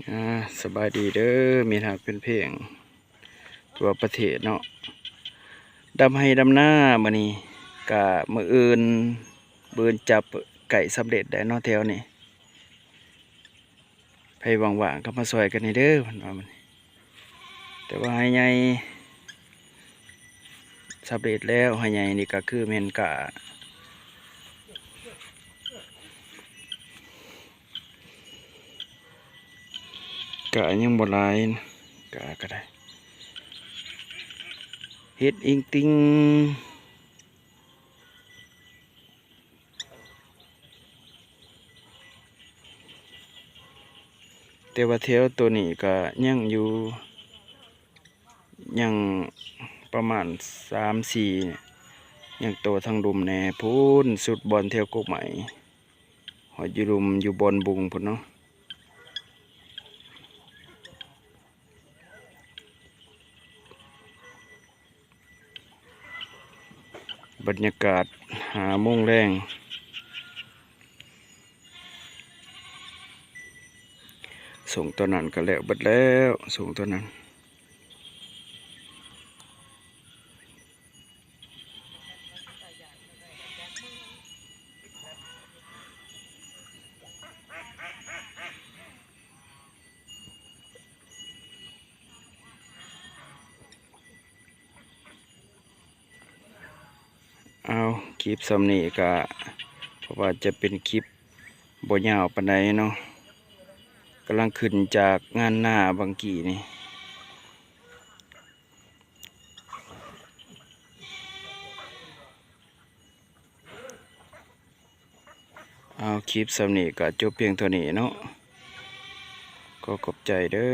ອ່າ ສະບາຍດີເດີ ມິດຮັກແຟນເພງທົ່ວປະເທດເນາະ. ດຳໄຮ່ດຳນາມື້ນີ້ກະ ມື້ອື່ນ ມື້ອື່ນຈັບໃກ້ສຳເລັດແລ້ວເນາະແຖວນີ້. ໃຜວ່າງໆກໍມາຊ່ອຍກັນແດ່ເດີ ເພິ່ນວ່າມື້ນີ້. ແຕ່ວ່າໄຮ່ໃຫຍ່ສຳເລັດແລ້ວ ໄຮ່ໃຫຍ່ນີ້ກໍຄືແມ່ນກ້າ ກ້າຍັງບໍ່ຫຼາຍ ກ້າກໍໄດ້ ເຮັດອິງຕິງ. ແຕ່ວ່າແຖວໂຕນີ້ກໍຍັງຢູ່ ຍັງປະມານສາມສີ່ ຍັງຕໍ່ທາງລຸ່ມແດ່ພຸ້ນ ສຸດບ່ອນແຖວກົກໄມ້ ຮອດຢູ່ລຸ່ມຢູ່ບ່ອນບຸງພຸ້ນເນາະ. ບັນຍາກາດຫ້າໂມງແລງ ຊ່ວງຕອນນັ້ນກໍແລ້ວເບິດແລ້ວ ຊ່ວງຕອນນັ້ນ. ເອົາ ຄລິບສ່ຳນີ້ກະ ເພາະວ່າຈະເປັນຄລິບບໍ່ຍາວປານໃດເນາະ ກຳລັງຂຶ້ນຈາກງານນາບາງກີ້ນີ້. ເອົາ ຄລິບສ່ຳນີ້ກໍຈົບພຽງເທົ່ານີ້ເນາະ ຂໍຂອບໃຈເດີ.